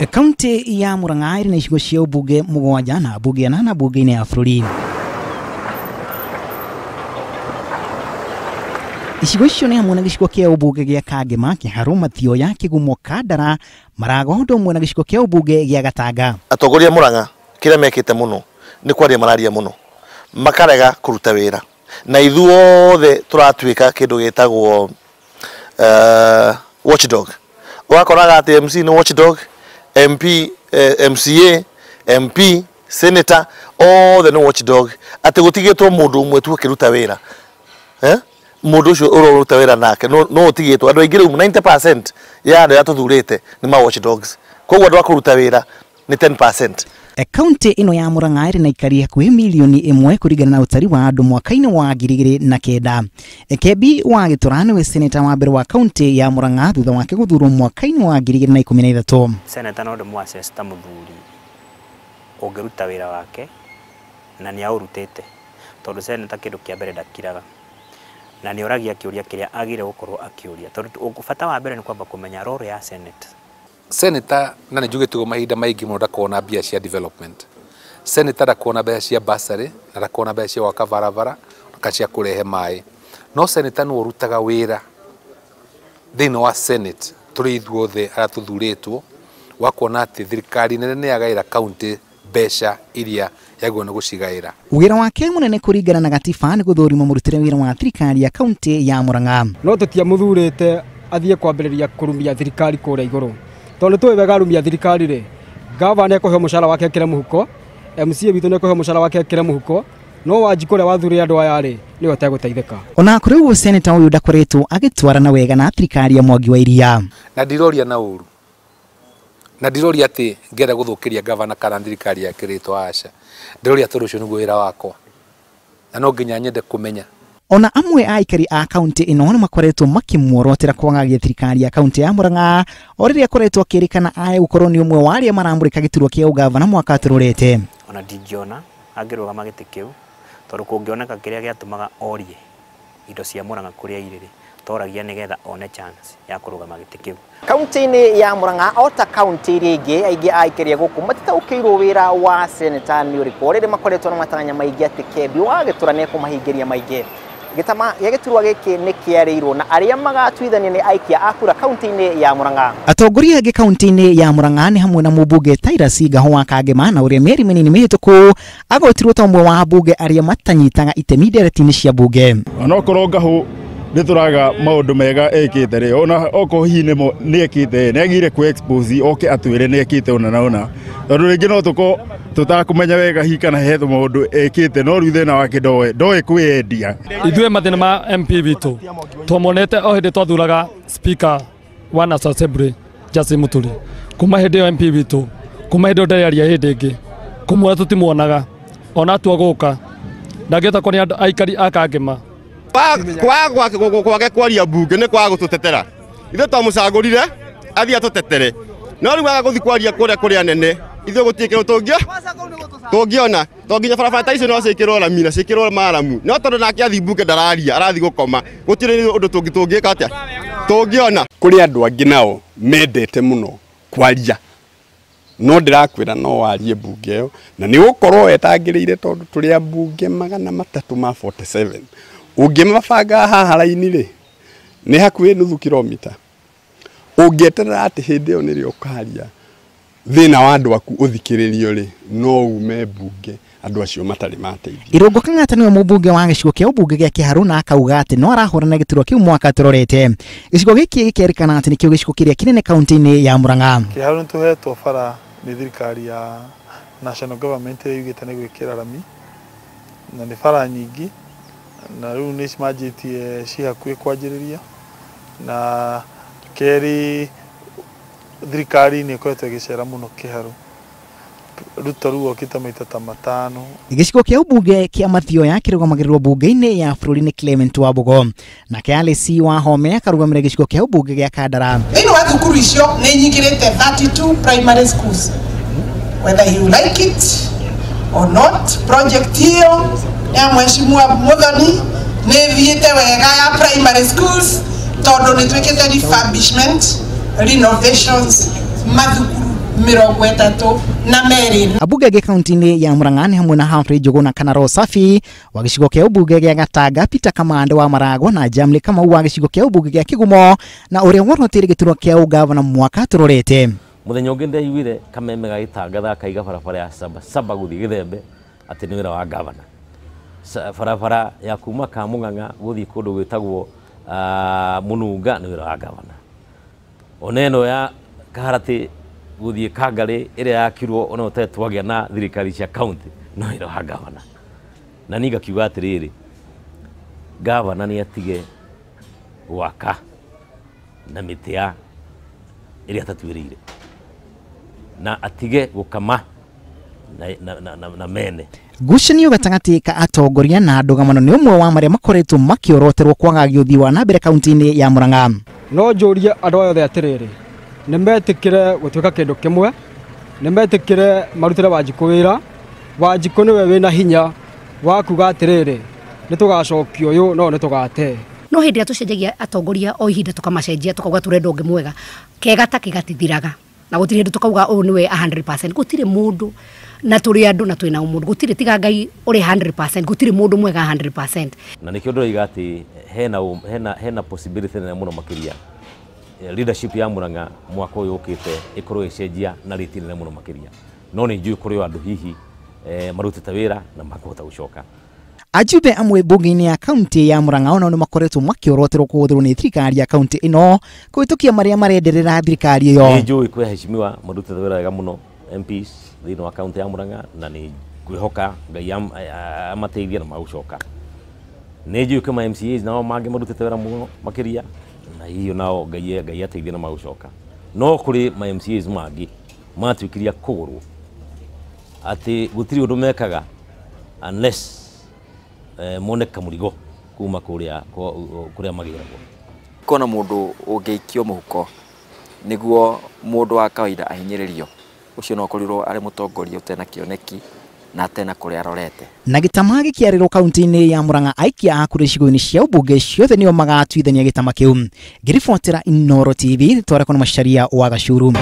Kaunti ya Murang'a ĩrĩ na icigo cia ũmbunge 7 na mbunge 8 bunge-inĩ ya bũrũri. Icigo icio nĩ hamwe na gĩcigo kĩa ũmbunge gĩa Kangema, Kĩharũ, Mathioya, Kĩgumo, Kandara, Marago, ũndũ ũmwe na gĩcigo kĩa ũmbunge gĩa Gatanga. Atongoria Murang'a kĩrĩa mekĩte mũno nĩ kwaria mararia mũno, makarega kũruta wĩra, na ithuothe tũratuĩka kĩndũ gĩtagwo watchdog. Ũgakoraga atĩ MC nĩ watchdog, MP, MCA, MP, senator, othe nĩ watchdog, atĩ gũtigĩtwo mũndũ ũmwe tu akĩruta wĩra. Mũndũ ũcio ũraruta wĩra nake no ũtigĩtwo andũ aingĩ rĩu 90% ya andũ arĩa tũthurĩte nĩ ma watchdogs, koguo andũ a kũruta wĩra nĩ 10%. Kaunti ĩno ya Murang'a ĩrĩ na aikari hakuhĩ milioni 1 kũringana na ũtari wa andũ mwaka-inĩ wa 2009. Kembi wa Gĩtura nĩwe seneta wa mbere wa kaunti ya Murang'a thutha wake gũthurwo mwaka-inĩ wa 2013. Seneta no ndĩmũ-assess ta mũthuri ũngĩruta wĩra wake na nĩ aũrutĩte, tondũ seneta kĩndũ kĩa mbere ndakiraga na nĩ oragia kĩũria kĩrĩa agĩrĩire gũkorwo akĩũria, tondũ bata wa mbere nĩ kwamba kũmenya role ya senate. Senator na nĩ njugĩte ũguo mahinda maingĩ mũno ndakoragwo na mbia cia development. Senator ndakoragwo na mbeca cia bursary na ndakoragwo na mbeca cia gwaka barabara na cia kũrehe maĩ, no senator nĩwe ũrutaga wĩra thĩinĩ wa senate tũrĩ ithuothe arĩa tũthurĩtwo, wa kuona atĩ thirikari nene nĩ yagaĩra kaunti mbeca iria yagĩrĩirwo nĩ gũcigaĩra. Wĩra wake mũnene kũringana na gatiba nĩ gũthũrima mũrutĩre wĩra wa thirikari ya kaunti ya Murang'a. No tũtiamũthurĩte athiĩ kwambĩrĩria kũrumia thirikari kũrĩa igũrũ, tondũ tũĩ wega arumia thirikari rĩ, gavana nĩekũheo mũcara wake ekĩre mũhuko, MCA witũ nĩekũheo mũcara wake ekĩre mũhuko, no Wanjikũ ũrĩa wathurire andũ aya rĩ, nĩwe ũtegũteithĩka. Ona kũrĩ ũguo seneta ũyũ ndakoretwo agĩtwarana wega na thirikari ya Mwangi wa Iria. Na ndiroria na ũru, na ndiroria atĩ ngĩenda gũthũkĩria gavana kana thirikari yake rĩtwa, aca, ndiroria tondũ ũcio nĩguo wĩra wakwa na no nginya nyende kũmenya. Ona amwe a aikari a kaunti ĩno nĩ makoretwo makĩmuorotera kwagagia thirikari ya kaunti ya Murang'a o rĩrĩa akoretwo akĩrĩkana ae gũkorwo nĩ ũmwe wa arĩa maramũrĩka gĩturwa kĩa ũgavana mwaka tũrorete. Ona ndingĩona angĩrũgama gĩtĩ kĩu, tondũ kũngĩoneka kĩrĩa gĩatũmaga orie indo cia Murang'a kũrĩa irĩ rĩ, toragia nĩgetha one chance ya kũrũgama gĩtĩ kĩu. Kaunti-inĩ ya Murang'a o ta kaunti iria ingĩ, aingĩ a aikari a gũkũ matitaũkĩirwo wĩra wa seneta nĩ ũrĩkũ, rĩrĩa makoretwo na matanya maingĩ atĩ Kembi wa Gĩtura nĩekũmahingĩria maingĩ. Gĩtama gĩa gĩturwa gĩkĩ nĩ kĩarĩirwo na arĩa magatuithania nĩ aikia a kura kaunti-inĩ ya Murang'a. Atongoria angĩ kaunti-inĩ ya Murang'a nĩ hamwe na mũmbunge Tirus Ngahũ wa Kangema, na ũrĩa mĩeri mĩnini mĩhĩtũku agwetirwo ta ũmwe wa ambunge arĩa matanyitaga itemi ndereti-inĩ cia mbunge. Onokorwo Ngahũ nĩ tũraga maũndũ mega ekĩte rĩ, ona okorwo hihi nĩ ekĩte, nĩ agire kũ expose oke atwĩre nĩ ekĩte ũna na ũna, tondũ rĩngĩ no tũkorwo tũtakũmenya wega hihi kana he maũndũ ekĩte, no rĩu thĩna wake ndoĩ kwĩyendia. Ithuĩ mathĩna ma MP witũ twamonete o hĩndĩ twathuraga speaker wa National Assembly Justin Muturi, kuma hĩndĩ ĩyo MP witũ, kuma hĩndĩ ĩyo ndarĩ aria hĩndĩ ĩngĩ, kũmuona tũtimuonaga ona atua gũka ndangĩhota kuonia andũ aikari a Kangema. Kwaga kwaria mbunge nĩ kwaga gũtũtetera, ithuĩ twamũcagũrire athiĩ atũtetere, no rĩu aga gũthiĩ kwaria kũrĩa kũrĩ anene, ithuĩ gũtirĩ kĩndũ tũngĩona, to nginya barabara ta icio no ciĩkĩrwo rami na ciĩkĩrwo maramu, no tondũ nake athiĩ mbunge ndararia, arathiĩ gũkoma, gũtirĩ ũndũ tũngĩka atĩa tũngĩona. Kũrĩ andũ angĩ nao mendete mũno kwaria, no ndĩrakwĩra no warie mbunge ĩyo na nĩ gũkorwo wetangĩrĩire, tondũ tũrĩ ambunge 347, ũngĩmabanga haha raini rĩ nĩ hakuhĩ nuthu kilomita, ũngĩeterera atĩ hĩndĩ ĩyo nĩrĩo ũkaria thĩna wa andũ aku ũthikĩrĩrio rĩ, no ume mbunge andũ acio matarĩ mateithio. Irũngũ Kang'ata nĩwe mũmbunge wa gĩcigo kĩa ũmbunge gĩa Kĩharũ na akauga atĩ no arahũrana gĩturwa kĩu mwaka tũrorete. Gĩcigo gĩkĩ gĩkerĩkana atĩ nĩkĩo gĩcigo kĩrĩa kĩnene kaunti-inĩ ya Murang'a. Kĩharũ nĩtũhetwo bara nĩ thirikari ya national government ĩrĩa yugĩte nĩ gwĩkĩra rami, na nĩ bara nyingĩ, na rĩu nĩ cimanjĩtie ci hakuhĩ kwanjĩrĩria, na kerĩ thirikari nĩ ĩkoretwo ĩgĩcera mũno Kĩharũ. Ruto rĩu okĩte maita ta 5. Gĩcigo kĩa ũmbunge kĩa Mathioya kĩrũgamagĩrĩrwo mbunge-inĩ ya bũrũri nĩ Clement Wambugo, nake Alice Wahome akarũgamĩrĩra gĩcigo kĩa ũmbunge gĩa Kandara. Thĩinĩ wa thukuru icio nĩ nyingĩrĩte 32 primary schools, whether you like it or not. Project hiyo ya Mheshimiwa Muthoni nĩ ĩthiĩte wega ya primary schools, tondũ nĩ twĩkĩte refurbishment, renovations mathukuru 32. Abunge angĩ kaunti-inĩ ya Murang'a nĩ hamwe na Humphrey Njuguna kana Roho Safi wa gĩcigo kĩa ũmbunge gĩa Gatanga, Peter Kamande wa Maragwa na Jamli Kamau wa gĩcigo kĩa ũmbunge gĩa Kigumo na ũrĩa worotire gĩturwa kĩa ũgavana mwaka tũrorete. Muthenya ũngĩ ndaiguire kameme gagĩtangatha akaiga barabara ya Saba Saba gũthiĩ Gĩthembe atĩ nĩ wĩra wa gavana. Barabara ya kuma Kamũng'ang'a gũthiĩ kũndũ gwĩtagwo Mũnunga nĩ wĩra wa gavana. Ona ĩno ya Kaharatĩ gũthiĩ Kangarĩ ĩrĩa yakirwo ona ũtarĩ twagĩa na thirikari cia county no wĩra wa gavana. Na niĩ ngakiuga atĩrĩrĩ, gavana nĩ atige gwaka na mĩtĩ ya ĩrĩa atatuĩrĩire na atige gũkama na mene. Ngucanio gatagatĩ ka atongoria na ndũgamano nĩ ũmwe wa marĩa makoretwo makĩoroterwo kwagagia ũthii wa na mbere kaunti-inĩ ya Murang'a. No njũrie andũ aya othe atĩrĩrĩ, nĩ metĩkĩre gũtuĩka kĩndũ kĩmwe, nĩ metĩkĩre marutĩre Wanjikũ wĩra. Wanjikũ nĩwe wĩna hinya wa kuga atĩrĩrĩ, nĩ tũgacokia ũyũ no nĩ tũgate. No hĩndĩ ĩrĩa tũcenjagia atongoria o ihinda tũkamacenjia tũkauga tũrenda ũngĩ mwega, kega ta kĩgatithiraga na gũtirĩ hĩndĩ tũkauga ũyũ nĩwe 100%. Gũtirĩ mũndũ na tũrĩ andũ na twĩna ũmũndũ, gũtirĩ tiga Ngai ũrĩ 100%, gũtirĩ mũndũ mwega 100%. Na nĩkĩo ndĩroiga atĩ hena possibility nene mũno makĩria leadership ya Murang'a mwaka ũyũ ũkĩte ĩkorwo ĩcenjia na rĩti nene mũno makĩria. No nĩ njũĩ kũrĩ andũ hihi marutĩte wĩra na makahota gũcoka. Ajumbe amwe bunge-inĩ ya kaunti ya Murang'a onao nĩ makoretwo makĩoroterwo kũhũthĩrwo nĩ thirikari ya kaunti ĩno kũhĩtũkia marĩa marenderera thirikari ĩyo. Nĩ njũĩ kwĩ aheshimiwa marutĩte wĩra wega mũno MPs thĩinĩ wa kaunti ya Murang'a na nĩ ngwĩhoka Ngai amateithie na magũcoka. Nĩ njũĩ kwĩ ma MCAs nao mangĩ marutĩte wĩra mũno makĩria na hiyo nao Ngai ateithie na magũcoka. No kũrĩ ma MCAs mangĩ matuĩkirie kũgũrwo atĩ gũtirĩ ũndũ mekaga unless mone kamũrigo kuma kũrĩa magĩragwo. Kona mũndũ ũngĩikio mũhuko nĩguo mũndũ wa kawaida ahinyĩrĩrio, ũcio no akorirwo arĩ mũtongoria ũtena kĩoneki na atena kũrĩa arorete. Na gĩtama gĩkĩarĩrwo kaunti-inĩ ya Murang'a, aikia a kũrĩ icigo-inĩ cia ũmbunge ciothe nĩo magatuithania gĩtama kĩu. Ngĩribotera Inooro TV, twarekwo nĩ Macharia wa Gacuru.